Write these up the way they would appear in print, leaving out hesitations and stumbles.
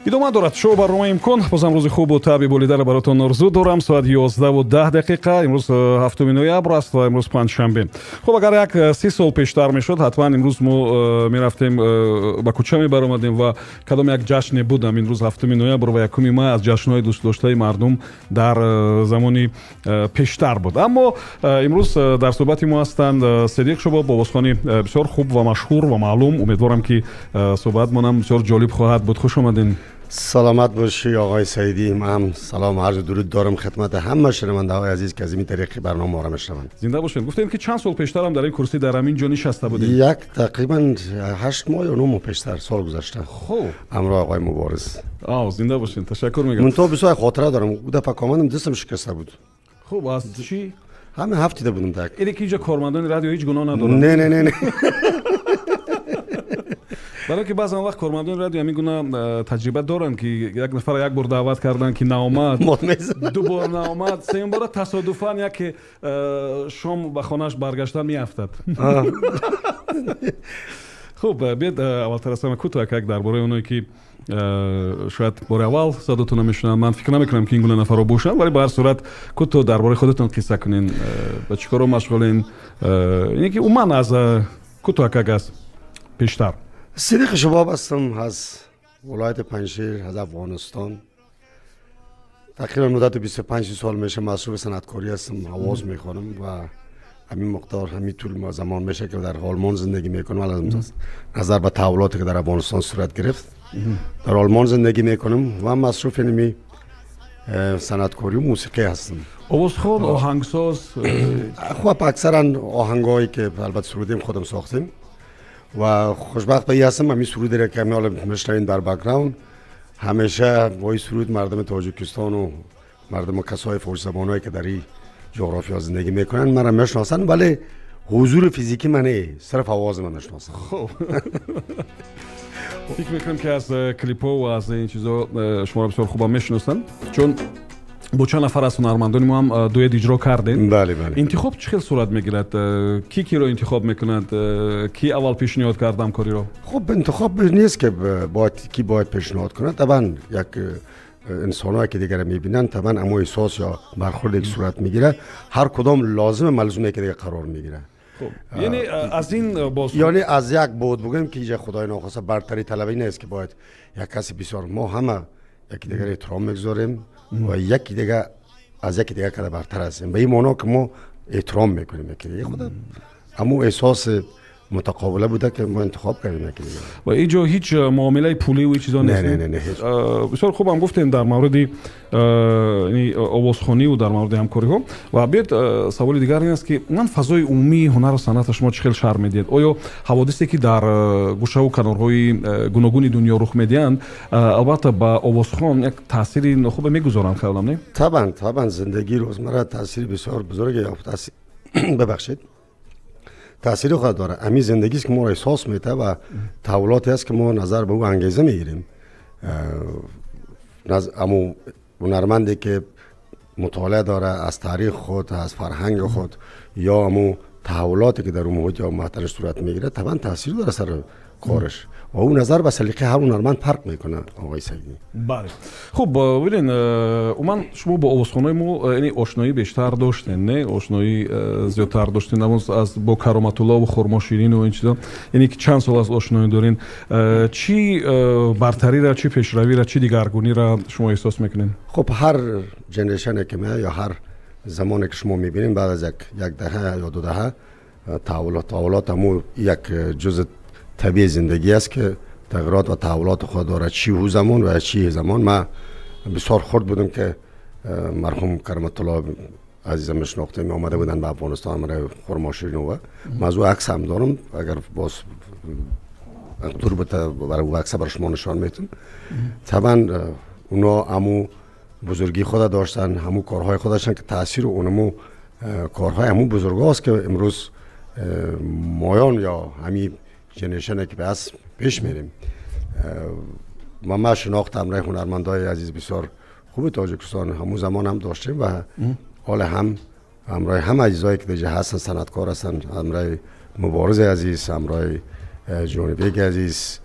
Идома дорад шоу барномаи «Имкон». Бозам рӯзи хубу табъи болидаро баротон орзу дорам. Соат 11:10. Имрӯз 7 ноябр аст ва имрӯз панҷшанбе. Хуб, агар як 30 сол пештар мешуд, ҳатман имрӯз мо мерафтем, ба кӯча мебаромадем ва кадом як ҷашне буд. Ҳамин рӯз, 7 ноябр ва 1 май, аз ҷашнҳои дӯстдоштаи мардум дар замони пештар буд. Аммо имрӯз дар суҳбати мо ҳастанд Сидиқ Шубоб, овозхони бисёр хуб ва машҳур ва маълум. Умедворам, ки суҳбатмонам бисёр ҷолиб хоҳад буд. Хуш омадин. سلامت باشی آقای سعیدی. من هم سلام عرض درود دارم خدمت همه شنونده های عزیز که از این طریق برنامه ما را میشنوند. زنده باشین. گفتیم که چند سال پیشتر هم در این کرسی، در همین جا نشسته بودیم. یک تقریبا 8 ماه یا 9 ماه پیشتر، سال گذشته. خب، همراه آقای مبارز. آه، زنده باشین، تشکر میگم. من تو بسیار خاطره دارم. او دفعه آمدم دستم شکسته بود. خب، از چی؟ همه هفت بودم تک. اینه که اینجا کارمندان رادیو هیچ گناه ندارن. نه نه نه نه. برای که بعضا وقت کارمندان رادیو همین گونه تجربه دارن که یک نفر یک بار دعوت کردن که نامد، دو بار نامد، سه بار تصادفاً یک شام به خانهش برگشتن میافتد. خب، بیاد اولتر از همه کوتاه یک درباره اونایی که شاید بار اول صداتون میشنن، من فکر نمیکنم که این گونه نفرها باشن، ولی به هر صورت کوتاه درباره خودتون قصه کنین، به چیکارو مشغولین، اینه که عموما از کوتاه یک از پیشتر. صدیق شباب هستم، از ولایت پنجشیر، از افغانستان. تقریبا مدت 25 سال میشه مصروف صنعتکاری هستم. آواز میخوانم و همین مقدار همین طول زمان میشه که در آلمان زندگی میکنم. از نظر به تحولاتی که در افغانستان صورت گرفت، در آلمان زندگی میکنم و مصروف نمی صنعتکاری و موسیقی هستم. آوازخوان، آهنگساز؟ خب، اکثرا آهنگایی که البته سرودیم خودم ساختیم و خوشبخت به این هستم همین سرود را که حالا میشنوین در background، همیشه با این سرود مردم تاجیکستان و مردم و کسای فارسی زبانایی که در این جغرافیا زندگی میکنن مرا میشناسن، ولی حضور فیزیکی من نه، صرف آواز من میشناسن. خب، فکر میکنم که از کلیپ‌ها و از این چیزا شما را بسیار خوب میشناسن، چون با چند نفر از هنرمندان ما هم دویت اجرا کردین. بله بله. انتخاب چه خیلی صورت میگیرد؟ کی کی رو انتخاب میکند؟ کی اول پیشنهاد کرد همکاری رو؟ خب، انتخاب نیست که باید کی باید پیشنهاد کند. طبعا یک انسان که دیگر میبینن، طبعا اما احساس یا برخورد یک صورت میگیره، هر کدام لازم ملزومه که دیگه قرار میگیره. خب، یعنی از این باز یعنی از یک بود بگیم که اینجا خدای ناخواسته برتری طلبی نیست که باید یک کسی بسیار، ما همه یکی دیگر احترام میگذاریم و یکی دیگه از یکی دیگه که برتر هستیم، به این معنا که ما احترام میکنیم یکی دیگه خود. اما احساس متقابله بوده که ما انتخاب کردیم یکی دیگه. و اینجا هیچ معامله پولی و چیزا نیست؟ نه نه نه، هیچ. بسیار خوب. هم گفتیم در مورد یعنی آوازخوانی و در مورد همکاری ها. و بیاد سوال دیگر این است که من فضای عمومی هنر و صنعت شما چه خیلی شرح میدید؟ آیا حوادثی که در گوشه و کنارهای گوناگون دنیا رخ میدهند البته با آوازخوان یک تاثیر خوب میگذارند، خیالم نه؟ طبعا طبعا، زندگی روزمره تاثیر بسیار بزرگی، تاثیر، ببخشید، تاثیر خود داره. همین زندگی است که ما را احساس میده و تحولاتی است که ما نظر به او انگیزه میگیریم. امو هنرمندی که مطالعه داره از تاریخ خود، از فرهنگ خود، یا امو تحولاتی که در اون محیط یا محترش صورت میگیره، طبعا تاثیر داره سر کارش و اون نظر به سلیقه هر هنرمند فرق میکنه آقای سعیدی. بله، خب، ببینین، عموما شما با آوازخوانای ما یعنی آشنایی بیشتر داشتین، نه؟ آشنایی زیادتر داشتین از با کرامت الله و خرما شیرین و این چیزا، یعنی که چند سال از آشنایی دارین، چی برتری را، چی پیشروی را، چی دیگرگونی را شما احساس میکنین؟ خب، هر generation که می یا هر زمانی که شما میبینین، بعد از یک دهه یا 2 دهه تحولات همو یک جزء طبیعی زندگی است که تغییرات و تحولات خود دارد. چی او زمان و چی زمان، من بسیار خرد بودم که مرحوم کرامت الله عزیزم میشناختیم، آمده بودن به افغانستان برای خرما شیرین و موضوع عکس هم دارم، اگر باز دور برای او عکس برای شما نشان میتون. طبعا اونا همو بزرگی خود داشتن، همو کارهای خود داشتن که تاثیر اونمو کارهای همو بزرگ است که امروز مایان یا همین generation که بس پیش میریم. ما شناخت همراه هنرمندای عزیز بسیار خوب تاجیکستان همون زمان هم داشتیم و حال هم همراه هم عزیزایی که دیگه هستن، صنعتکار هستن، همراه مبارز عزیز، همراه جانبیگ عزیز،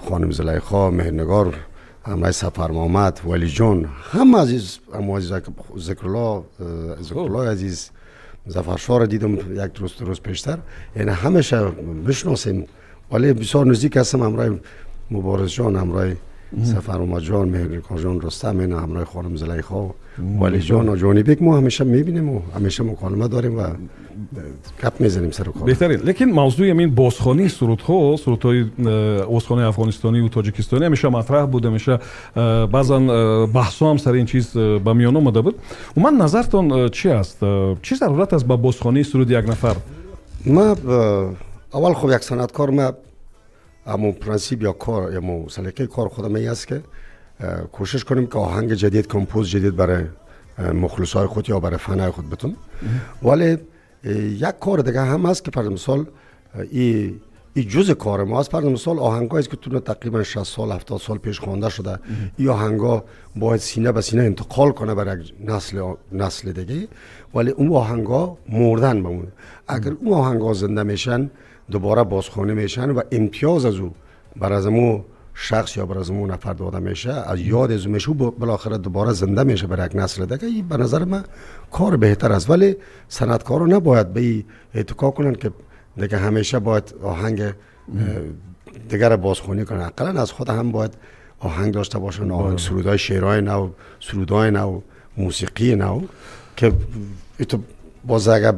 خانم زلیخا، مهرنگار، همراه سفر محمد، ولی جان، همه عزیز، همه عزیز ذکرالله عزیز، ظفر را دیدم یک روز پیشتر، یعنی همیشه میشناسیم، ولی بسیار نزدیک هستم همراه مبارز جان، همراه سفر محمد جان، مهرنکار جان، رستم، اینا، همراه خانم زلیخا، ولی جان و جانی بیگ ما همیشه میبینیم و همیشه مکالمه داریم و گپ میزنیم سر کار. بهترین. لیکن موضوع این بازخوانی سرودها، سرودهای اوزخوانی افغانستانی و تاجیکستانی همیشه مطرح بود، همیشه بعضا بحث هم سر این چیز به میان آمده بود. و من نظرتان چی است؟ چی ضرورت است به بازخوانی سرود یک نفر؟ ما اول خب یک صنعتکار ما امو پرنسیپ یا کار یا مو سلیقه کار خودم این است که کوشش کنیم که آهنگ جدید، compose جدید برای مخلصای خود یا برای فنای خود بتون. ولی یک کار دیگه هم هست که فرض مثال ای جزء کار ما است. فرض مثال آهنگایی که تو تقریبا 60 سال 70 سال پیش خوانده شده، این آهنگا باید سینه به سینه انتقال کنه برای یک نسل دیگه، ولی اون آهنگا مردن بمونه. اگر اون آهنگا زنده میشن، دوباره بازخوانی میشن و امتیاز از او بر از مو شخص یا بر از مو نفر داده میشه، از یاد از او میشه، بالاخره دوباره زنده میشه بر یک نسل دیگه. این به نظر من کار بهتر است، ولی صنعتکارا نباید به این اتکا کنن که دیگه همیشه باید آهنگ دیگر بازخوانی کنن. حداقل از خود هم باید آهنگ داشته باشن، آهنگ سرودای شعرهای نو، سرودای نو، موسیقی نو، که باز اگر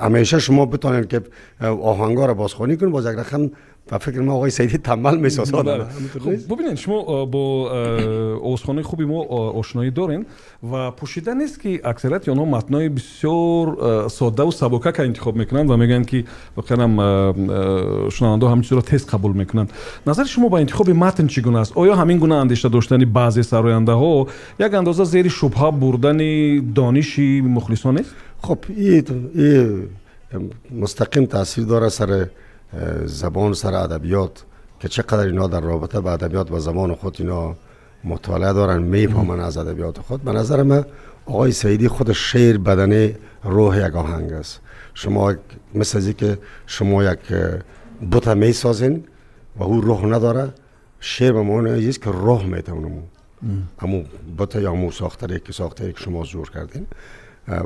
همیشه شما بتونید که آهنگا را بازخوانی کنید، باز یک رقم و فکر ما آقای سعیدی تنبل میسازد. خب ببینید شما با اوزخانه خوبی ما آشنایی دارین و پوشیده نیست که اکثریت آنها متنای بسیار ساده و سبکه که انتخاب میکنن و میگن که واقعا هم شنونده همین چیز را تست قبول میکنن. نظر شما با انتخاب متن چگونه است؟ آیا همین گونه اندیشه داشتن بعضی سراینده ها یک اندازه زیر شبهه بردن دانش مخلصان است؟ خب این مستقیم تاثیر داره سر زبان، سر ادبیات، که چقدر اینا در رابطه با ادبیات و زبان خود اینا مطالعه دارن، میفهمن از ادبیات خود. به نظر من آقای سعیدی خود شعر بدنه روح یک آهنگ است. شما مثل از که شما یک بت میسازین و او روح نداره، شعر به معنی است که روح میتونه امو بت یا امو ساخته که ساخته که شما جور کردین.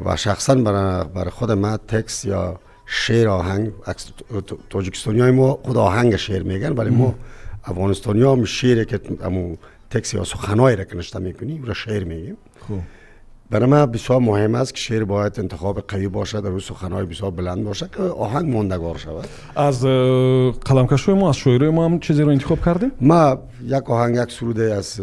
و شخصا برای خود من تکس یا شعر آهنگ، تاجیکستانی های ما خود آهنگ شعر میگن، ولی ما افغانستانی ها شعر که امو تکس یا سخنایی را که نشته میکنیم را شعر میگیم. برای من بسیار مهم است که شعر باید انتخاب قوی باشد، در سخنهای بسیار بلند باشد که آهنگ ماندگار شود. از قلمکش‌های ما، از شاعرای ما هم چیزی رو انتخاب کردیم؟ ما یک آهنگ، یک سرود از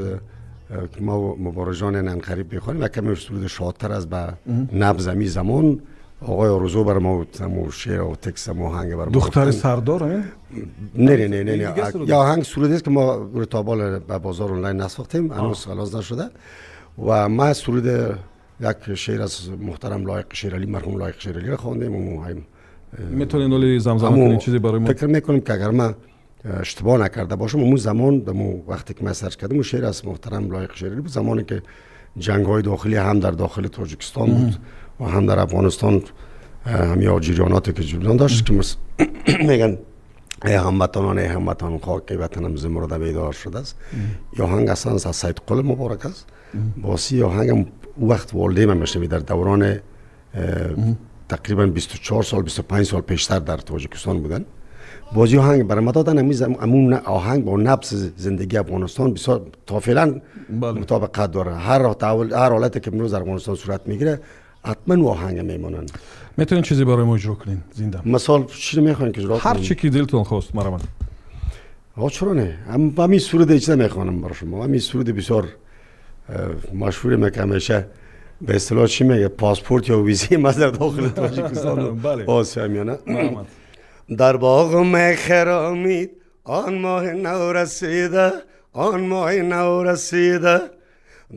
ما مبارزان ننقریب میخوانیم، یک کمی سرود شادتر از به نبض می زمان آقای آرزو بر ما شعر و تکس و آهنگ بر ما. دختر سردار این؟ نه نه نه نه، یا آهنگ سرود است که ما رو تابال به بازار آنلاین نساختیم، هنوز خلاص نشده. و ما سرود یک شعر از محترم لایق شیرعلی، مرحوم لایق شیرعلی را خواندیم. و میتونین ولی زمزمه کنین چیزی برای ما؟ فکر میکنم که اگر ما اشتباه نکرده باشم، اون زمان دمو وقتی که من search کردم، اون شعر از محترم لایق شیرعلی بود، زمانی که جنگ های داخلی هم در داخل تاجیکستان بود و هم در افغانستان، هم یا جریاناتی که جریان داشت که میگن ای هموطنان، ای هموطنان، خاک وطنم زمرد بیدار شده است. یا آهنگ اصلا از سید قل مبارک است. باسی آهنگ وقت والده من میشنوید در دوران تقریبا 24 سال 25 سال پیشتر در تاجیکستان بودن. بازی آهنگ برای ما دادن، امون آهنگ با نبض زندگی افغانستان بسیار تا فعلا مطابقت داره. هر حالتی که امروز در افغانستان صورت میگیره حتما آهنگ میمانن. میتونین چیزی برای ما اجرا کنین زنده؟ مثال چی میخواین که اجرا کنین؟ هر چی که دلتون خواست مرحبا. چرا نه؟ همین سرود چیزا میخوانم برای شما. همین سرود بسیار مشهور که همیشه به اصطلاح چی میگه پاسپورت یا ویزه ما در داخل تاجیکستان آسیا میانه. در باغ میخرامید آن ماه نو رسیده، آن ماه نو رسیده،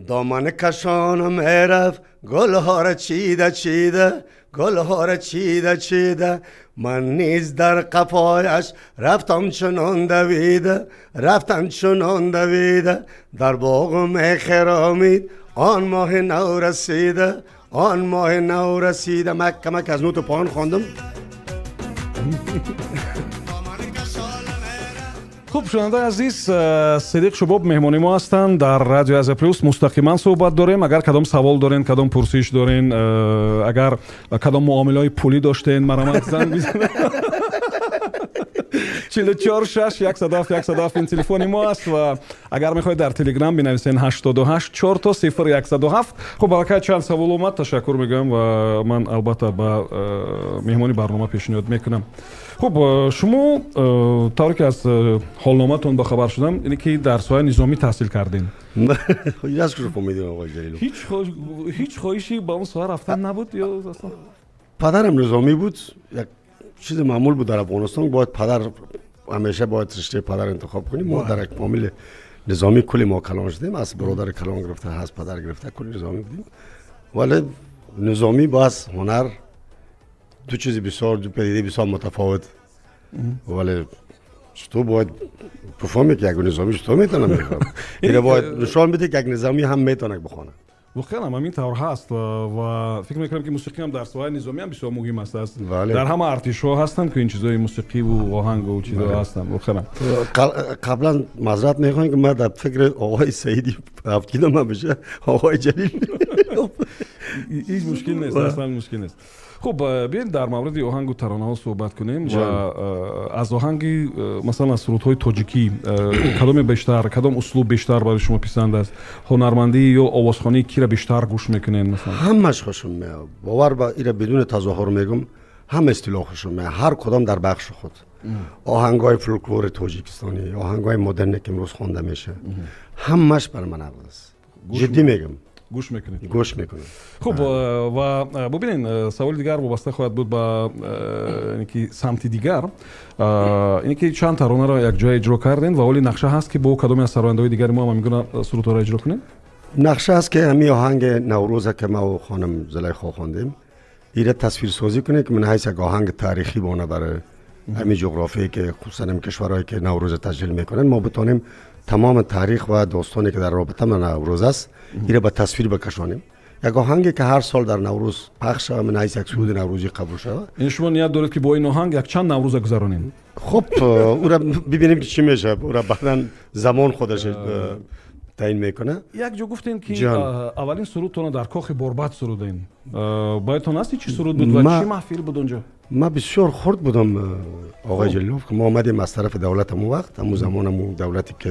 دامن کشان میرفت گلها را چیده چیده، گلها را چیده چیده، من نیز در قفایش رفتم چنان دویده، رفتم چنان دویده، در باغ میخرامید آن ماه نو رسیده، آن ماه نو رسیده. من کمک از نوت پایان خواندم. Хуб, шунавандаи азиз, Сидиқ Шубоб меҳмони мо ҳастанд дар Радиои Азия Плюс. Мустақиман суҳбат дорем. Агар кадом савол дорен, кадом пурсиш дорен, агар кадом муомилаҳои пулӣ доштен, марамат занг бизанед. 44 6 107 107 ин телефони мо аст ва агар мехоҳед, дар Телеграм бинависен 88 4 то 0 107. Хуб, аллакай чанд савол омад, ташаккур мегӯям ва ман албатта ба меҳмони барнома пешниҳод мекунам. Хуб, шумо, тавре ки аз ҳолноматон бохабар шудам, ине ки дар соҳаи низомӣ таҳсил кардем. Аз куҷо фаҳмидем, оқои Ҷалилов? Ҳеҷ хоҳиши ба он соҳа рафтан набуд ё аслан? Падарам низомӣ буд. Як чиз маъмул буд дар Афғонистон, бояд падар ҳамеша бояд риштаи падар интихоб кунем. Мо дар як фамили низомӣ кули мо калон шудем, аз бародари калон гирифта, аз падар гирифта, кули низомӣ будем. Вале низомӣ боз ҳунар ду чизи бисёр, ду падидаи бисёр мутафовут. Вале чطور бояд бифаҳме, ки як низомӣ чطور метавонад бихонад? Ино бояд нишон биде, ки як низомӣ ҳам метавонад бихонад. Воқеан ҳам ҳамин тавр ҳаст ва фикр мекунам, ки мусиқӣ ҳам дар соҳаи низомӣ ҳам бисёр муҳим аст. Дар ҳама артишҳо ҳастанд, ки ин чизҳои мусиқиву оҳангу чизҳо ҳастанд воқеан. Қаблан маъзарат мехоҳем, ки ман дар фикри оғои Саиди ҳафткило ман биша оғои Ҷалил. Ҳеҷ мушкил нест, аслан мушкил нест. Хуб, биёед, дар мавриди оҳангу таронаҳо суҳбат кунем ва аз оҳанги, масалан, аз сурудҳои тоҷикӣ кадоме бештар, кадом услуб бештар барои шумо писанд аст? Ҳунармандӣ ё овозхонии кира бештар гӯш мекунед, масалан? Ҳамаш хушам меояд, бовар ба ира, бидуни тазоҳур мегӯм, ҳама истилоҳ хушам меояд, ҳар кадом дар бахши худ. Оҳангҳои фолклори тоҷикистонӣ, оҳангҳои модерне, ки имрӯз хонда мешавад, ҳамаш бар ман аст, ҷиддӣ мегӯм. Гӯш мекунед? Гӯш мекунам. Хуб, ва бубинед, саволи дигар вобаста хоҳад буд ба ки самти дигар, ине ки чанд таронаро якҷоя иҷро кардем ва ҳоли нақша ҳаст, ки бо кадоме аз сарояндаҳои дигари мо ҳам ҳамин гуна сурудҳоро иҷро кунем? Нақша аст, ки ҳамин оҳанги Наврӯза, ки ман хоним Зулайхо хондем, ира тасвирсозӣ кунем, ки ман ҳайс як оҳанги таърихӣ бона барои ҳамин ҷуғрофие, ки хусусан ҳамин кишварҳое, ки Наврӯза таҷлил мекунанд, мо битонем тамоми таърих ва достоне, ки дар робита ба Наврӯз аст, ира ба тасвир бикашонем. Як оҳанге, ки ҳар сол дар Наврӯз пахш шавад, ман ҳайс як суруди наврӯзӣ қабул шавад. Ин шумо ният доред, ки бо ин оҳанг якчанд Наврӯза гузаронем? Хуб, ура бибинем, ки чӣ мешавад, ура баъдан замон худаш таъин мекунад. Як ҷо гуфтем, ки аввалин сурудтонро дар кохи Борбад сурудем. Боядтон аст, чӣ суруд буд ва чӣ маҳфил буд онҷо? Ман бисёр хурд будам, оғои Ҷалилов, ки мо омадем аз тарафи давлат. Ҳамун вақт, ҳамун замон, ҳамун давлате, ки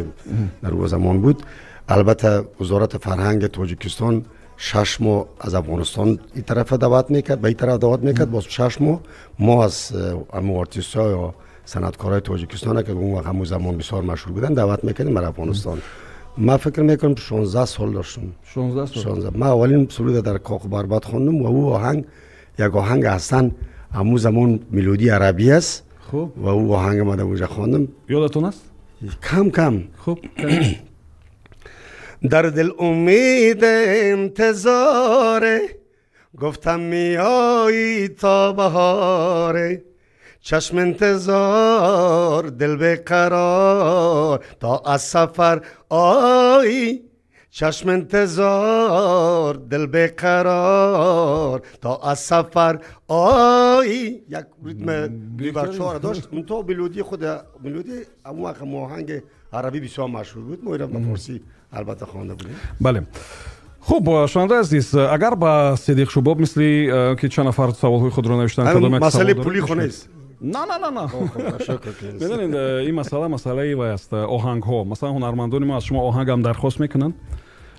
дар он замон буд, албатта вазорати фарҳанги Тоҷикистон 6 моҳ аз Афғонистон ин тарафа даъват мекард, ба ин тараф даъват мекард, боз 6 моҳ мо аз ҳамун артистҳо ё санъаткорҳои Тоҷикистон, ки он вақт, ҳамун замон бисёр машҳур буданд, даъват мекардем бар Афғонистон. Ман фикр мекунам, 16 сол доштам. 16 сол? 16. Ман аввалин суруд дар кохи Барбад хондам ва ӯ оҳанг як оҳанг ҳастан, ҳамун замон мелодии арабӣ аст. Ва ӯ оҳанг ман дар онҷа хондам. Ёдатон аст? Кам кам. Хуб. Дар дил умед интизоре, гуфтам меоӣ то баҳоре, чашм интизор, дил беқарор, то аз сафар оӣ, чашм интизор, дил беқарор, то аз сафар оӣ. Як ритм бачаҳоро дошт, то мелодии худ, мелодии ҳамон вақт оҳанги арабӣ бисёр машҳур буд, мо инро ба форсӣ албатта хонда будем. Бале. Хуб, шунавандаи азиз, агар ба Сидиқ Шубоб, мисли ки чанд нафар саволҳои худро навиштанд, кадом масъалаи пули хонест? На, на, на, на, медонед, ин масъала масъалаи вай аст, оҳангҳо. Масалан, ҳунармандони мо аз шумо оҳангам дархост мекунанд.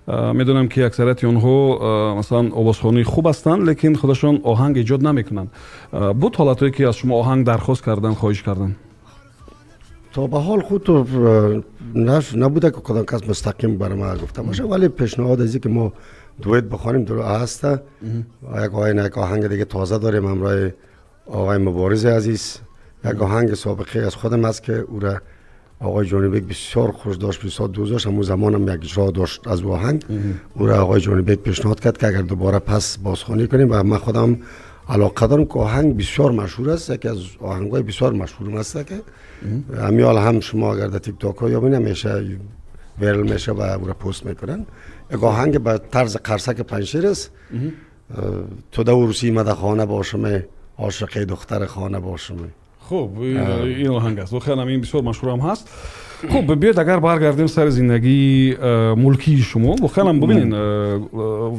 Медонам, ки аксарияти онҳо, масалан, овозхонии хуб ҳастанд, лекин худашон оҳанг эҷод намекунанд. Буд ҳолатҳое, ки аз шумо оҳанг дархост карданд, хоҳиш карданд? То ба ҳол худ набуда, ки кадом кас мустақим бар ма гуфта бошад, вале пешниҳод аз ки мо дуэт бихонем ҳаста. Як оҳанг, як оҳанги дига тоза дорем ҳамроҳи оғои Муборизи азиз. Як оҳанги собиқе аз худам аст, ки ӯра оғои Ҷонибек бисёр хуш дошт, бисёр дӯст дошт. Ҳамун замонам як иҷро дошт аз ӯ оҳанг, ӯра оғои Ҷонибек пешниҳод кард, ки агар дубора пас бозхонӣ кунем. Ва ман худам алоқа дорам, ки оҳанг бисёр машҳур аст, яке аз оҳангҳои бисёр машҳурам аст, ки ҳамин ҳол ҳам шумо агар дар Тикток ҳо ёбинед, ҳамеша viral меша ва ӯра пост мекунанд. Як оҳанг ба тарзи қарсаки Панҷшер аст: «Ту да урусӣ мада хона бошам, ошиқи духтари хона бошам». Хуб, ин оҳанг аст, воқеан ин бисёр машҳурам ҳаст. خب بیاید اگر برگردیم سر زندگی ملکی شما، واقعا ببینین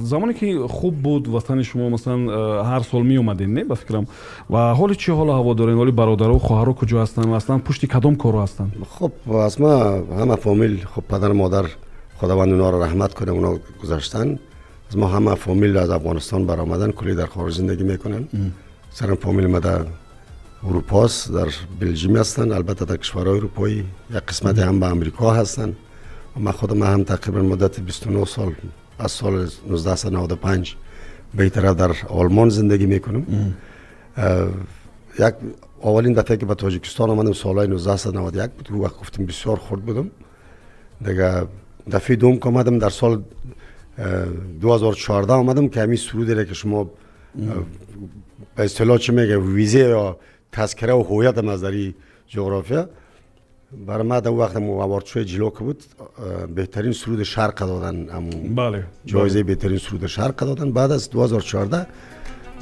زمانی که خوب بود وطن شما مثلا هر سال می اومدین نه به فکرم، و حال چه حال هوا دارین؟ ولی برادرها و خواهرها کجا هستن و اصلا پشت کدام کارو هستن؟ خب از ما همه فامیل، خب پدر مادر خداوند اونا رو رحمت کنه، اونا گذشتن. از ما همه فامیل از افغانستان برآمدن، کلی در خارج زندگی میکنن. سرم فامیل ما در اروپاست، در بلژیم هستن، البته در کشورهای اروپایی، یک قسمت هم به امریکا هستن. و من خودم هم تقریبا مدت 29 سال از سال 1995 به طرف در آلمان زندگی میکنم. یک اولین دفعه که به تاجیکستان آمدم سالهای 1991 بود، وقت گفتم بسیار خرد بودم دیگه. دفعه دوم که آمدم در سال 2014 آمدم که همین سرودی را که شما به اصطلاح چه میگه ویزه یا تذکره و هویت از در جغرافیا برای ما در وقت award show جلو که بود بهترین سرود شرق دادن، بله جایزه بهترین سرود شرق دادن. بعد از 2014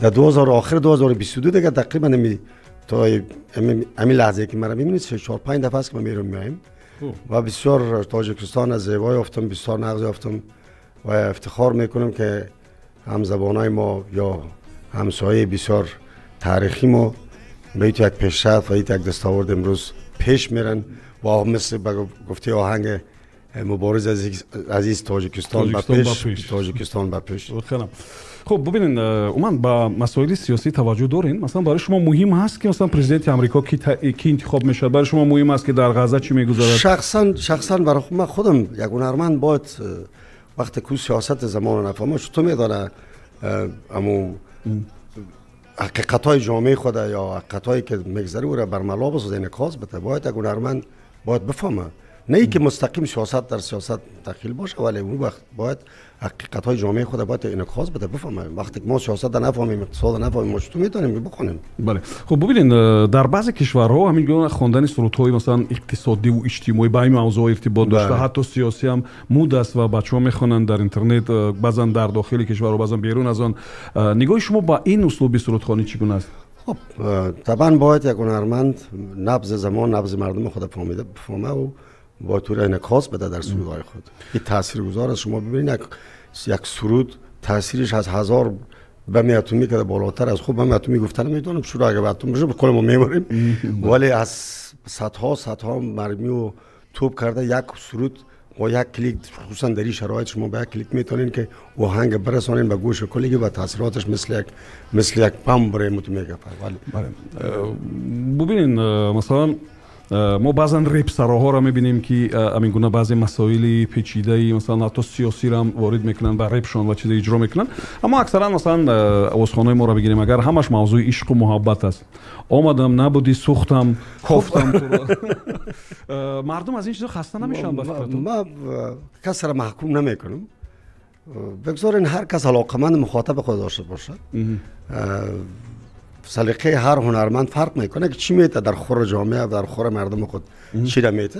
در 2000 آخر 2022 دیگه تقریبا تا همین لحظه که مرا میبینید 3 4 5 دفعه است که من میرم میایم و بسیار تاجیکستان از زیبا یافتم، بسیار نغز یافتم و افتخار میکنم که هم زبانای ما یا همسایه بسیار تاریخی ما به یک پیشرفت و یک دستاورد امروز پیش میرن و مثل به گفته آهنگ مبارز عزیز تاجیکستان به پیش، تاجیکستان به پیش. خب ببینین عموما با مسائل سیاسی توجه دارین؟ مثلا برای شما مهم هست که مثلا پرزیدنت آمریکا کی انتخاب میشه؟ برای شما مهم است که در غزه چی میگذرد؟ شخصا برای من خودم یک هنرمند باید وقتی که سیاست زمان نفهمه چطور میداره امو حقیقت های جامعه خود یا حقیقت هایی که میگذره او را برملا بسازه، انعکاس بده. باید یک هنرمند باید بفهمه، نه اینکه مستقیم سیاست در سیاست دخیل باشه، ولی اون وقت باید حقیقت های جامعه خود باید انعکاس بده، بفهمه. وقتی که ما سیاست نفهمیم، اقتصاد نفهمیم، ما چطور میتونیم بخونیم؟ بله. خب ببینین در بعضی کشورها همین گونه خواندن سرودهای مثلا اقتصادی و اجتماعی با این موضوع ارتباط داشته، حتی سیاسی هم مود است و بچه‌ها میخوانند در اینترنت، بعضا در داخل کشور و بعضا بیرون از آن. نگاه شما با این اسلوب سرودخوانی چگونه است؟ خب طبعا باید یک هنرمند نبض زمان، نبض مردم خود فهمیده بفهمه و با طور انعکاس بده در سرودهای خود. این تاثیرگذار است. شما ببینید یک سرود تاثیرش از 1000 بم اتمی که بالاتر از خوب بم اتمی گفتن نمیدونم چرا، اگه اتم بشه کل ما میبریم، ولی از صدها مرمی و توپ کرده یک سرود با یک کلیک، خصوصا در این شرایط شما با یک کلیک میتونین که آهنگ برسانین به گوش کلیگی و تاثیراتش مثل یک بم برای متمیگه. ولی ببینین مثلا ما بعضا رپ سراها را میبینیم که همین گونه بعضی مسائل پیچیده مثلا حتی سیاسی را هم وارد میکنن و رپشان و چیز اجرا میکنن، اما اکثرا مثلا آوازخوانای ما را بگیریم اگر همش موضوع عشق و محبت است، آمدم نبودی سوختم کوفتم تو را. مردم از این چیزا خسته نمیشن؟ به فکرتون؟ ما کس را محکوم نمیکنم، بگذارین هر کس علاقمند مخاطب خود داشته باشد. سلیقه هر هنرمند فرق میکنه که چی میته در خور جامعه و در خور مردم خود چی را میته،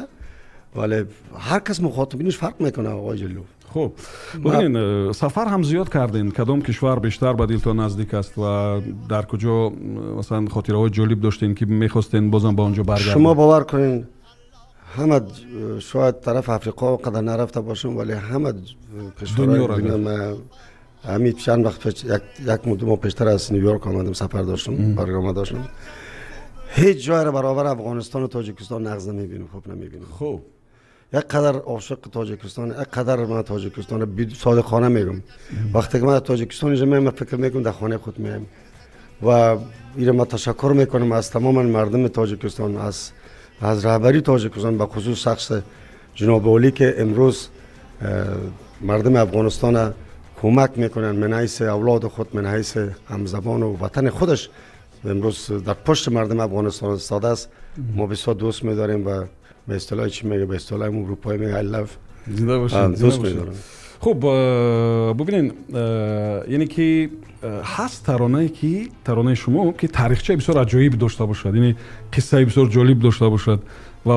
ولی هر کس مخاطبینش فرق میکنه آقای جلو. خب ببینین سفر هم زیاد کردین، کدام کشور بیشتر به دلتون نزدیک است و در کجا مثلا خاطره های جالب داشتین که میخواستین بازم به آنجا برگردین؟ شما باور کنین همه شاید طرف افریقا قدر نرفته باشم، ولی همه کشورهای دنیا. همین چند وقت پیش یک مدت ما پیشتر از نیویورک آمدم، سفر داشتم، برنامه داشتم. هیچ جای را برابر افغانستان و تاجیکستان نغز نمیبینم، خوب نمیبینم. خب یک قدر عاشق تاجیکستان، یک قدر من تاجیکستان صادقانه میگم. وقتی که من تاجیکستان اینجا میام فکر میکنم در خانه خود میام و اینا من تشکر میکنم از تمام مردم تاجیکستان، از رهبری تاجیکستان، به خصوص شخص جناب عالی که امروز مردم افغانستان کمک میکنن، من حیث اولاد خود، من حیث همزبان و وطن خودش امروز در پشت مردم افغانستان استاده است. ما بسیار دوست میداریم و به اصطلاح چی میگه، به اصطلاح اروپایی میگه I love. زنده باشین، دوست میدارم. خب ببینین یعنی که هست ترانه‌ای که ترانه شما که تاریخچه بسیار عجایب داشته باشد، یعنی قصه بسیار جالب داشته باشد و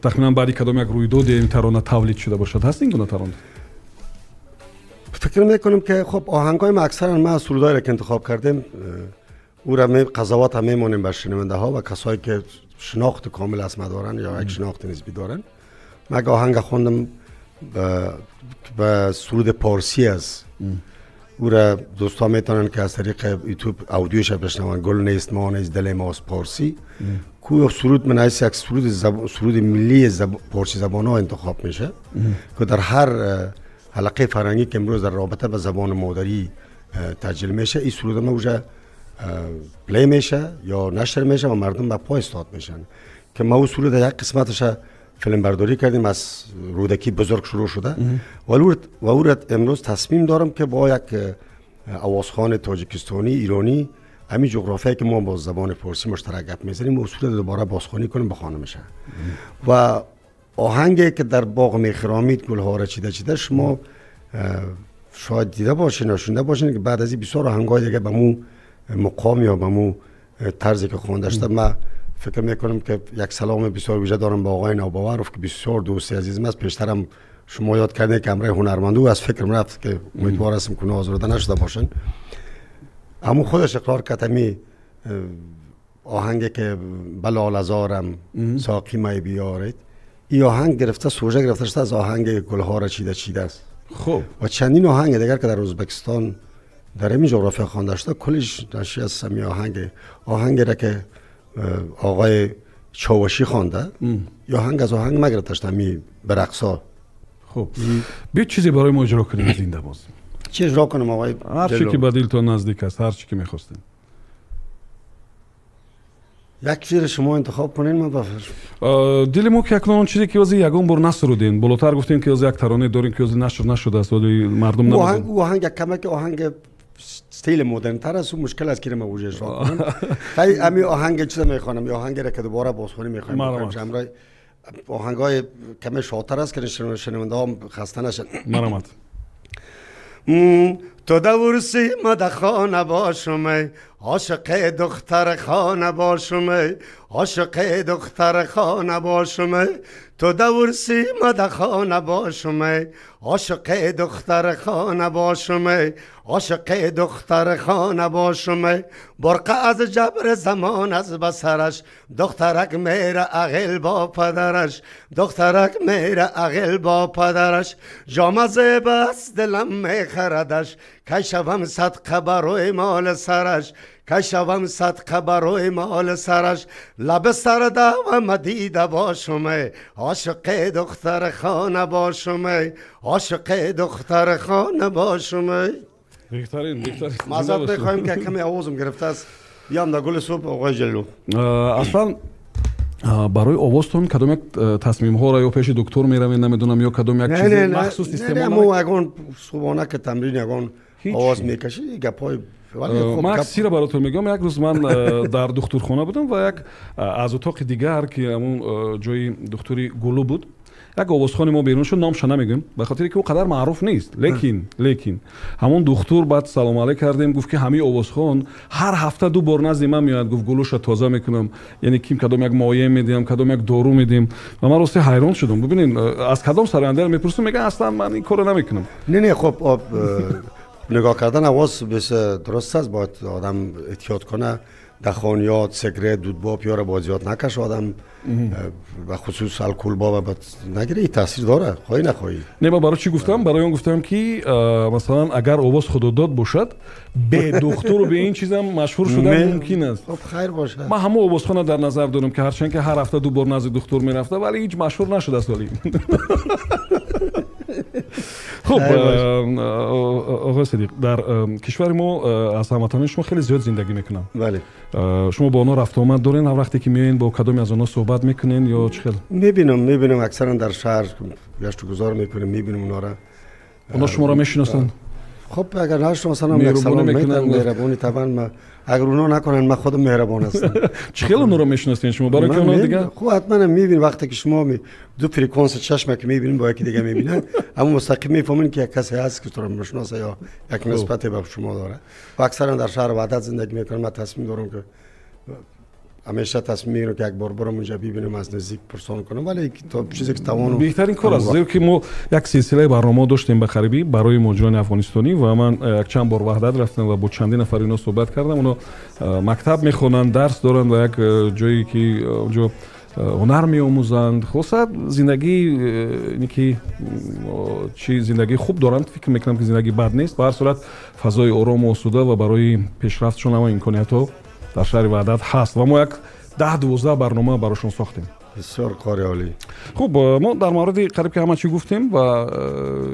تخمینا بعدی کدام یک رویداد این ترانه تولید شده باشد، هست این گونه ترانه؟ فکر میکنم که خب آهنگای ما اکثرا ما سرودایی را که انتخاب کردیم او را می قضاوت هم میمونیم بر شنونده ها و کسایی که شناخت کامل از ما دارن یا یک شناخت نسبی دارن. من آهنگ خوندم به سرود پارسی است، او را دوستا میتونن که از طریق یوتیوب audio ش بشنون. گل نیست ما نیست دل ماست پارسی. کو سرود من یک سرود ملی پارسی زبان ها انتخاب میشه که در هر حلقه فرهنگی که امروز در رابطه به زبان مادری تجلیل میشه، این سرود ما اوجا play میشه یا نشر میشه و مردم به پای استاد میشن. که ما او سرود یک قسمتش فیلم برداری کردیم، از رودکی بزرگ شروع شده و او امروز تصمیم دارم که با یک آوازخوان تاجیکستانی ایرانی همین جغرافیایی که ما با زبان فارسی مشترک گپ میزنیم و سرود دوباره بازخوانی کنیم بخوانمشه. و آهنگی که در باغ میخرامید گلها را چیده چیده، شما شاید دیده باشین یا شنیده باشین که بعد از این بسیار آهنگای دیگه به مو مقام یا به مو طرزی که خوانده شده. من فکر میکنم که یک سلام بسیار ویژه دارم به آقای نوباوروف که بسیار دوست عزیزم است. پیشترم شما یاد کردین که امرای هنرمندو از فکرم رفت که امیدوار هستم که آزرده نشده باشن. اما خودش اقرار کرد همی آهنگی که بلال ازارم ساقی می بیارید، این آهنگ گرفته، سوژه گرفته شده از آهنگ گلها را چیده چیده است. خب و چندین آهنگ دیگر که در ازبکستان در همین جغرافیا خوانده شده کلش ناشی از همین آهنگ را که آقای چاوشی خوانده یا آهنگ از آهنگ مگرفته شده همی برقصا. خب بیا چیزی برای ما اجرا کنیم زنده باز. چی اجرا کنم آقای؟ هر چی که به دلتون نزدیک است، هر چی که میخواستین. یک شعر شما انتخاب کنین من بفرم. دل ما که اکنون چیزی که از یگان بار نسرودین، بالاتر گفتین که از یک ترانه دارین که از نشر نشده است ولی مردم نمیدونن. آهنگ کمک آهنگ استایل مدرن تر است و مشکل است که من اجرا کنم. خیلی امی آهنگ چیز میخوانم، یا آهنگ را که دوباره بازخوانی میخوایم. همراه آهنگای کم شادتر است که شنونده ها خسته نشن. مرحمت. تو دورسی مده خانه باشم، عاشق دختر خانه باشم، عاشق دختر خانه باشم. تو دورسی مده خانه باشم، عاشق دختر خانه باشم، عاشق دختر خانه باشم. برقع از جبر زمان از بسرش، دخترک میره عقل با پدرش، دخترک میره عقل با پدرش. جامه زیب است دلم میخردش، کی شوم صدقه برای مال سرش، کی شوم صدقه برای مال سرش. لب سرده و مدیده باشم، عاشق دختر خانه باشم، عاشق دختر خانه باشم. بهترین بهترین. معذرت میخوایم که کمی آوازم گرفته است. بیام در گل صبح آقای جلو. اصلا برای آوازتون کدام یک تصمیم ها را یا پیش دکتر میروین نمیدونم یا کدام یک چیز مخصوص استعمال؟ نه ما اگون صبحانه که تمرین یگان آواز میکشی گپای. من یک سیر براتون میگم. یک روز من در دکترخانه بودم و یک از اتاق دیگر که همون جای دکتری گلو بود، یک آوازخوان ما بیرون شد، نامش نمیگم به خاطر که او قدر معروف نیست، لیکن همون دکتر بعد سلام علیک کردیم، گفت که همین آوازخوان هر هفته دو بار نزد من میاد، گفت گلوش تازه میکنم، یعنی کیم کدام یک مایع میدیم، کدام یک دارو میدیم. و من راستی حیران شدم. ببینین از کدام سرنده میپرسم میگه اصلا من این کارو نمیکنم. نه خب نگاه کردن آواز بس درست است، باید آدم احتیاط کنه. دخانیات، سیگرت، دودباب یا را باید زیاد نکشه آدم، و خصوص الکل باب نگیره، این تاثیر داره خواهی نخواهی. نه من برای چی گفتم؟ برای اون گفتم که مثلا اگر آواز خداداد باشد به دکتر و به این چیزم مشهور شدن ممکن است. خب خیر باشه. من همه آوازخوانه در نظر دارم که هرچند که هر هفته دو بار نزد دکتر میرفته ولی هیچ مشهور نشده است. ولی خب آقای صدیق، در کشور ما از هموطنان شما خیلی زیاد زندگی میکنن. بله. شما با اونا رفت آمد دارین؟ هر وقتی که میایین با کدومی از اونا صحبت میکنین یا چه خیلی؟ میبینم اکثرا در شهر گشت و گذار میکنیم، میبینم اونا را. اونا شما را میشناسن؟ خب اگر نشناسن هم یک سلام میکنن، مهربانی طبعا. اگر اونا نکنن من خودم مهربان هستم. چه خیلی اونا رو میشناسین شما؟ برای که اونا دیگه خب حتما میبینین وقتی که شما دو فرکانس چشم که میبینین با یکی دیگه میبینن، اما مستقیم میفهمین که یک کسی هست که تو رو میشناسه یا یک نسبتی به شما داره. و اکثرا در شهر وحدت زندگی میکنن. من تصمیم دارم که همیشه تصمیم میگیرم که یک بار برم اونجا ببینم، از نزدیک پرسان کنم، ولی تا چیزی که توانم. بهترین کار است، زیرا که ما یک سلسله برنامه داشتیم به خریبی برای مهاجران افغانستانی و من یک چند بار وحدت رفتم و با چندین نفر اینا صحبت کردم. اونا مکتب میخوانن، درس دارن و یک جایی که اونجا ҳунар меомӯзанд. Хулоса, зиндагӣ ки чи зиндагии хуб доранд, фикр мекунам, ки зиндагӣ бад нест. Ба ҳар сурат, фазои орому осуда ва барои пешрафтшон ҳама имкониятҳо дар шаҳри Ваҳдат ҳаст ва мо як 10-12 барнома барошон сохтем. Бисёр кори олӣ. Хуб, мо дар мавриди қариб ки ҳама чӣ гуфтем ва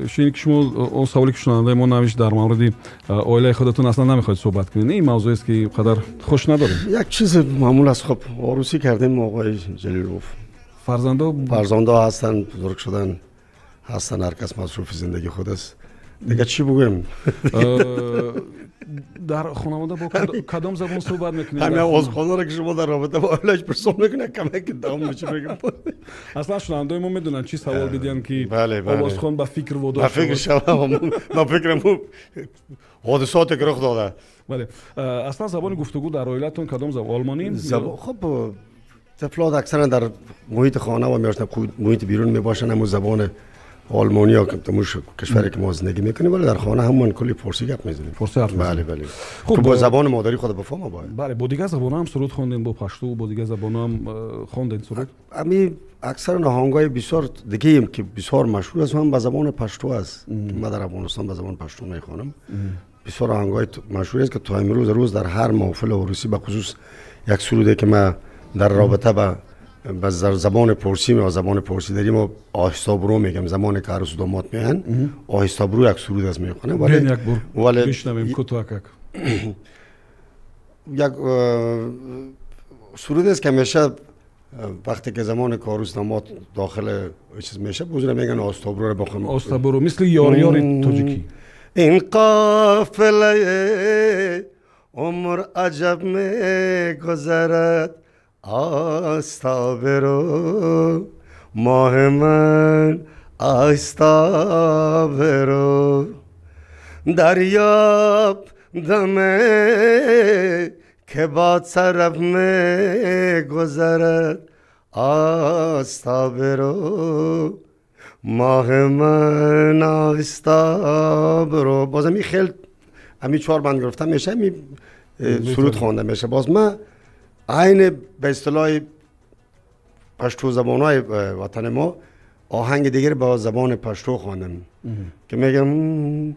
шуне ки шумо он саволе ки шунавандаи мо навишт дар мавриди оилаи худатон, аслан намехоҳед суҳбат кунед. Ин мавзӯест, ки қадар хуш надорем. Як чиз маъмул аст. Хуб, арӯсӣ кардем, оқои Ҷалилов. Фарзандо? Фарзандо ҳастанд, бузург шудан, ҳастанд, ҳар кас масруфи зиндагии худ аст. Дига чӣ бигӯем? Дар хонавода бо кадом забон суҳбат мекунед? Ҳамин овозхонаро ки шумо дар робита бо оилааш пурсон мекунед, камаки давом мечи мегӯям. Аслан шунавандаои мо медонанд, чӣ савол бидиҳанд, ки овозхон ба фикр водор ба фикр шавам, ба фикрам ҳодисоте ки рух дода. Бале, аслан забони гуфтугӯ дар оилатон кадом забон? Олмонӣ? Хуб, тифлот аксаран дар муҳити хона ва муҳити берун мебошанд, ҳамун забони آلمانی ها که کشوری که ما زندگی میکنیم، ولی در خانه همون کلی فارسی گپ میزنیم. فارسی حرف. بله بله. خب، با زبان مادری خود بفهمم باید. بله، با دیگه زبان هم سرود خوندین؟ با پشتو، با دیگه زبان هم خوندین سرود؟ امی اکثر آهنگای بسیار دیگه که بسیار مشهور است هم به زبان پشتو است. ما در افغانستان به زبان پشتو میخوانم. بسیار آهنگای مشهور است که تا امروز روز در هر محفل عروسی، به خصوص یک سروده که ما در رابطه با به زبان پارسی یا زبان پارسی داریم و آهسته برو میگم، زمان که عروس و داماد میان، آهسته برو یک سرود از میخوانه. ولی یک بار ولی بشنویم کوتاه. یک سرود است که همیشه وقتی که زمان که عروس داماد داخل چیز میشه، بزرگ میگن آهسته برو رو بخون. آهسته برو، مثل یار یار تاجیکی. این قافله عمر عجب میگذرد، آستا برو ماه من، آستا برو، دریاب دمه که با طرف می گذرد، آستا برو ماه من، آستا برو. بازم این خیلی همی چهار بند گرفته میشه، می سرود خوانده میشه. باز من عین به اصطلاح پشتو زبانهای وطن ما آهنگ دیگر با زبان پشتو خواندم که میگم: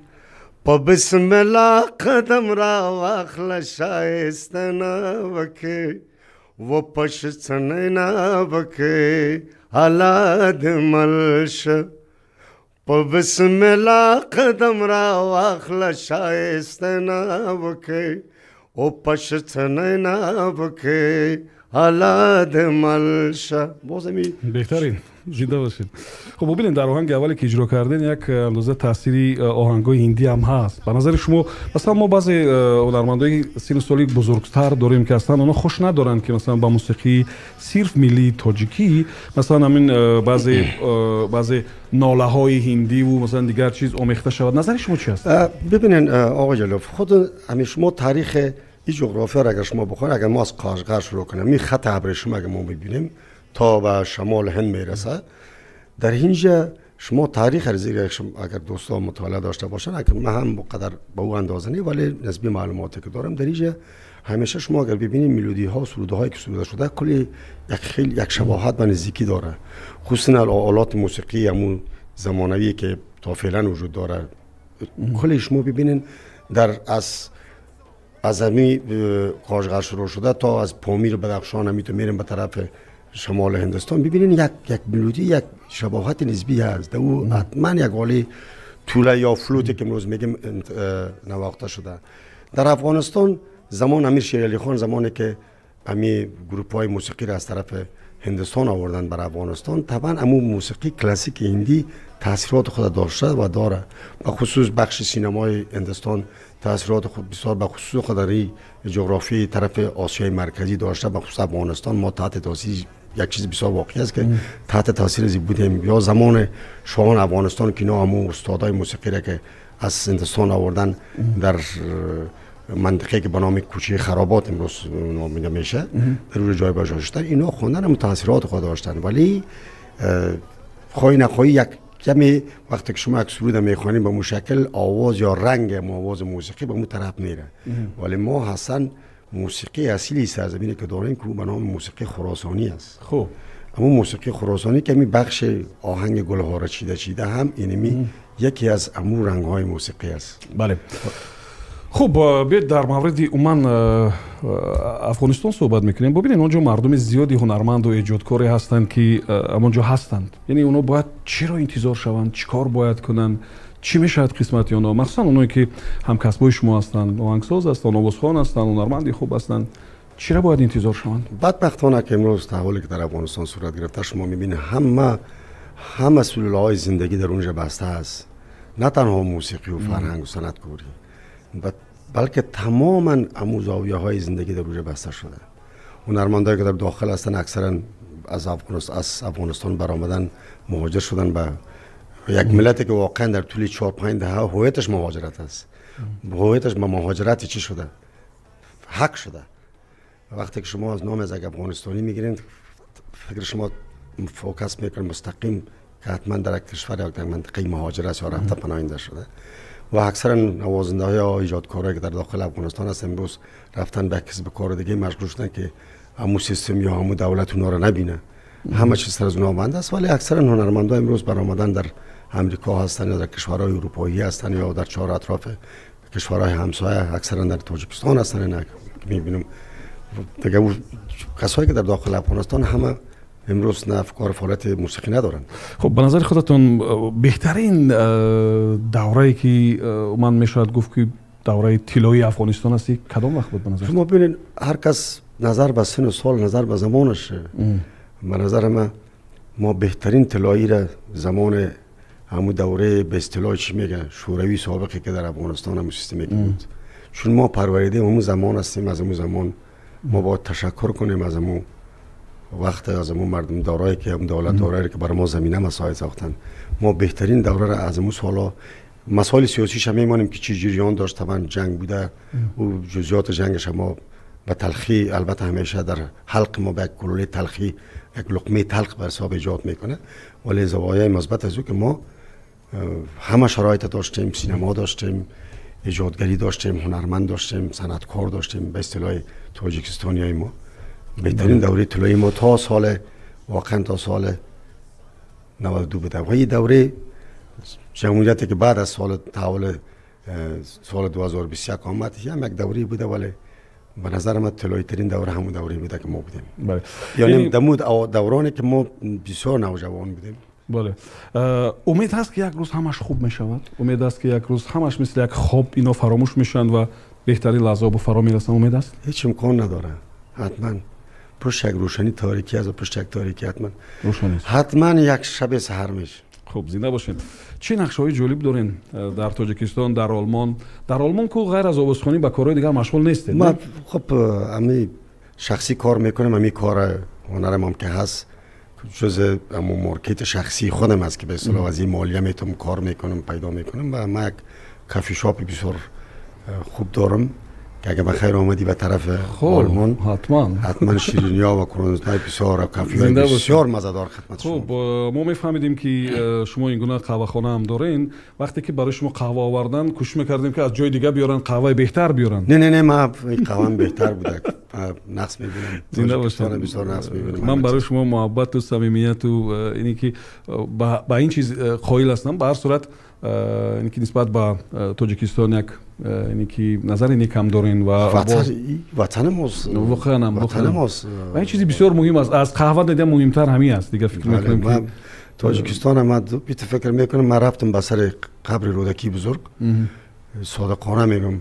په بسم الله قدم را واخله، شایسته نه وکې و پښتنه نه وکې، الله دې مل شه. په بسم الله قدم را واخله، شایسته نه وکې او پښتنه نه وکې، الله دې مل شه. باز بهترین، زنده باشید. خب، ببینید، در آهنگ اولی که اجرا کردین یک اندازه تاثیری آهنگای هندی هم هست. به نظر شما، مثلا ما بعضی هنرمندای سن سالی بزرگتر داریم که اصلا اونا خوش ندارن که مثلا با موسیقی صرف ملی تاجیکی، مثلا همین بعضی ناله های هندی و مثلا دیگر چیز آمیخته شود. نظر شما چی هست؟ ببینین آقای جلوف، خود همین شما تاریخ این جغرافیا را اگر شما بخواید، اگر ما از قاشقر شروع کنیم، این خط ابریشم اگر ما ببینیم تا به شمال هند میرسه، در اینجا شما تاریخ زیر اگر دوستان مطالعه داشته باشن، اگر من هم قدر به او اندازه نی، ولی نسبی معلوماتی که دارم، در اینجا همیشه شما اگر ببینید ملودی ها، سرودهایی که سروده شده، کلی یک خیلی یک شباهت و نزدیکی داره، خصوصا آلات موسیقی همون زمانوی که تا فعلا وجود داره. کلی شما ببینین در از همی قاشقر شروع شده تا از پامیر بدخشان همی تو میریم به طرف شمال هندوستان، ببینین یک ملودی، یک شباهت نسبی هست. او حتما یک آله توله یا فلوت که امروز میگیم نواخته شده. در افغانستان زمان امیر شیرعلی خان، زمانی که امی گروپ های موسیقی را از طرف هندوستان آوردن بر افغانستان، طبعا امو موسیقی کلاسیک هندی تاثیرات خود داشته و داره. به خصوص بخش سینمای هندوستان تاثیرات خود بسیار به خصوص خود در جغرافی طرف آسیای مرکزی داشته. به خصوص افغانستان ما تحت تاثیر یک چیز بسیار واقعی است که تحت تاثیر ازی بودیم. یا زمان شاهان افغانستان که اینا همون استادای موسیقی را که از هندوستان آوردن، در منطقه که به نام کوچه خرابات امروز نامیده میشه، در اون جای بجا شدن، اینا خوندن هم تاثیرات خود داشتن. ولی خواهی نخواهی یک کمی وقتی که شما یک سرود میخوانید، به مشکل آواز یا رنگ آواز موسیقی به اون طرف میره. ولی ما حسن موسیقی اصیلی سرزمینی که داریم که به نام موسیقی خراسانی است. خب. اما موسیقی خراسانی که می بخش آهنگ گلها را چیده چیده هم اینمی یکی از امو رنگ‌های موسیقی است. بله. خب بیاید در مورد عموما افغانستان صحبت میکنیم. ببینید اونجا مردم زیادی هنرمند و ایجادکاری هستند که اونجا هستند. یعنی اونا باید چی را انتظار شوند، چیکار باید کنند، چی میشود قسمت اونا، مخصوصا اونایی که همکسبای شما هستند، آهنگساز هستند، آوازخوان هستند، هنرمند خوب هستند، چی را باید انتظار شوند؟ بدبختانه که امروز تحولی که در افغانستان صورت گرفته شما میبینید همه سلول‌های زندگی در اونجا بسته است. نه تنها موسیقی و فرهنگ و صنعتکاری، بلکه تماما امو زاویه های زندگی در اونجا بسته شده. هنرمندایی که در داخل هستن اکثرا از افغانستان برآمدن، مهاجر شدن به یک ملتی که واقعا در طول 4-5 دهه هویتش مهاجرت است. هویتش به مهاجرت چی شده؟ حق شده. وقتی که شما از نام از یک افغانستانی میگیرین، فکر شما focus میکنه مستقیم که حتما در یک کشور یا در منطقه مهاجر است یا رفته پناهنده شده. و اکثرا نوازنده های یا ایجادکارایی که در داخل افغانستان هست امروز رفتن به کسب کار دیگه مشغول شدن که همون سیستم یا همون دولت اونا رو نبینه. همه چیز سر از اونا بند است. ولی اکثرا هنرمندان امروز برآمدن در امریکا هستن یا در کشورهای اروپایی هستن یا در چهار اطراف کشورهای همسایه، اکثرا در تاجیکستان هستن. اینا میبینم دیگه کسایی که در داخل افغانستان همه امروز نه کار فعالیت موسیقی ندارن. خب به نظر خودتون بهترین دوره‌ای که من میشود گفت که دوره طلایی افغانستان است کدام وقت بود به نظر؟ شما ببینید هر کس نظر به سن و سال، نظر به زمانش. به نظر من ما بهترین طلایی را زمان همون دوره به اصطلاح چی میگن شوروی سابقی که در افغانستان هم سیستمی بود، چون ما پروریده همون زمان هستیم. از همون زمان ما باید تشکر کنیم از همون وقت، از همون مردم دارایی که هم دولت دارایی که برای ما زمینه مساعد ساختن. ما بهترین دوره را از همون سالا، مسائل سیاسیش هم میمانیم که چی جریان داشت، طبعا جنگ بوده و جزئیات جنگش ما به تلخی، البته همیشه در حلق ما به یک گلوله تلخی، یک لقمه تلخ بر حساب ایجاد میکنه، ولی زوایای مثبت از او که ما همه شرایط داشتیم، سینما داشتیم، ایجادگری داشتیم، هنرمند داشتیم، صنعتکار داشتیم. به اصطلاح تاجیکستانیای ما بهترین دوره طلایی ما تا سال، واقعا تا سال 92 بوده. و این دوره جمهوریتی که بعد از سال تحول سال 2021 آمد هم یک دوره بوده، ولی به نظر من طلایی ترین دوره همون دوره بوده که ما بودیم. بله. یعنی دورانی که ما بسیار نوجوان بودیم. بله. امید هست که یک روز همش خوب میشود؟ امید است که یک روز همش مثل یک خواب اینا فراموش میشن و بهترین لحظه به فرا میرسن؟ امید است؟ هیچ امکان نداره. حتما پشت یک روشنی تاریکی است و پشت یک تاریکی حتما روشنی است. حتما یک شب سحر میشه. خب زنده باشین. چه نقشه‌های جالب دارین در تاجیکستان، در آلمان؟ در آلمان کو غیر از آوازخوانی به کارهای دیگر مشغول نیستید؟ ما خب امی شخصی کار میکنم، امی کار هنرم هم که هست جز امو market شخصی خودم است که به اصطلاح از این مالیه میتونم کار میکنم، پیدا میکنم. و من یک coffee shop بسیار خوب دارم که اگه بخیر آمدی به طرف آلمان حتما شیرینی‌ها و کرونزهای بسیار و coffee های بسیار مزه‌دار خدمت شما. خب ما میفهمیدیم که شما این گونه قهوه خانه هم دارین. وقتی که برای شما قهوه آوردن کوشش میکردیم که از جای دیگه بیارن، قهوه بهتر بیارن. نه نه نه، ما قهوه بهتر بوده، نقص میبینم. زنده باشین. بسیار نقص میبینم. من برای شما محبت و صمیمیت و اینی که با این چیز قائل هستم. به هر صورت اینی که نسبت به تاجیکستان یک اینی که نظر نیک هم دارین و وطن ماست، واقعا وطن ماست و این چیزی بسیار مهم است. از قهوه دیدم مهمتر همین است دیگه. فکر میکنم که تاجیکستان من بیت فکر میکنم من رفتم به سر قبر رودکی بزرگ، صادقانه میگم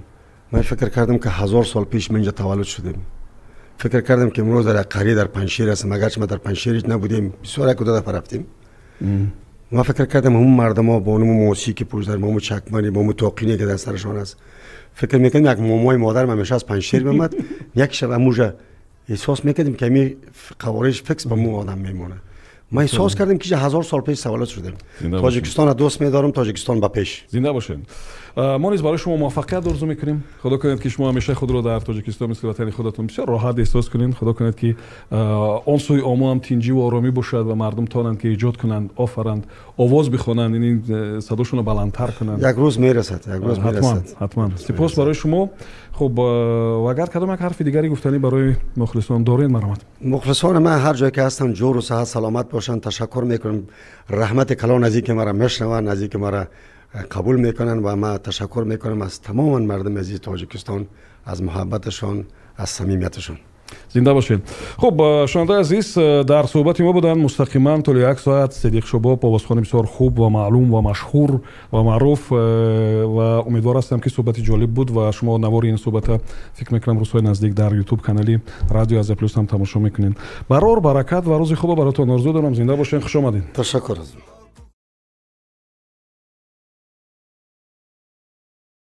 من فکر کردم که 1000 سال پیش من اینجا تولد شدیم. فکر کردم که امروز در قریه در پنجشیر هستم، اگرچه ما در پنجشیر نبودیم، بسیار یک دو دفعه رفتیم. ما فکر کردم هم مردم ها با اون موسیقی که پوش در مامو چکمانی با مو تاقینی که در سرشان است، فکر میکردم یک مامای مادرم همیشه از پنجشیر میمد. یک شب اموجا احساس میکردیم که می قوارش فکس به مو آدم میمونه. ما احساس کردیم که 1000 سال پیش تولد شدیم. تاجیکستان را دوست می‌دارم، تاجیکستان به پیش. زنده باشین. ما نیز برای شما موفقیت آرزو میکنیم. خدا کند که شما همیشه خود را در تاجیکستان مثل وطن خودتون بسیار راحت احساس کنین. خدا کند که آن سوی آمو هم تینجی و آرامی باشد و مردم توانند که ایجاد کنند، آفرند، آواز بخوانند، یعنی صداشون رو بلندتر کنند. یک روز میرسد، یک روز میرسد. حتما. سپاس برای شما. خب و اگر کدام یک حرف دیگری گفتنی برای مخلصان دارین مرحمت. مخلصان من هر جای که هستن جور و صحت سلامت باشن. تشکر میکنم، رحمت کلان از اینکه مرا میشنون، از اینکه مرا قبول میکنن و ما تشکر میکنم از تمام مردم عزیز تاجیکستان، از محبتشان، از صمیمیتشان. زنده باشید. خب شنونده عزیز، در صحبت ما بودن مستقیما طول یک ساعت صدیق شباب، آوازخوان بسیار خوب و معلوم و مشهور و معروف، و امیدوار هستم که صحبت جالب بود و شما نوار این صحبت فکر میکنم روزهای نزدیک در یوتیوب کانالی رادیو آسیا پلوس هم تماشا میکنین. برار برکت و روز خوب براتون آرزو دارم. زنده باشین. خوش آمدین. تشکر.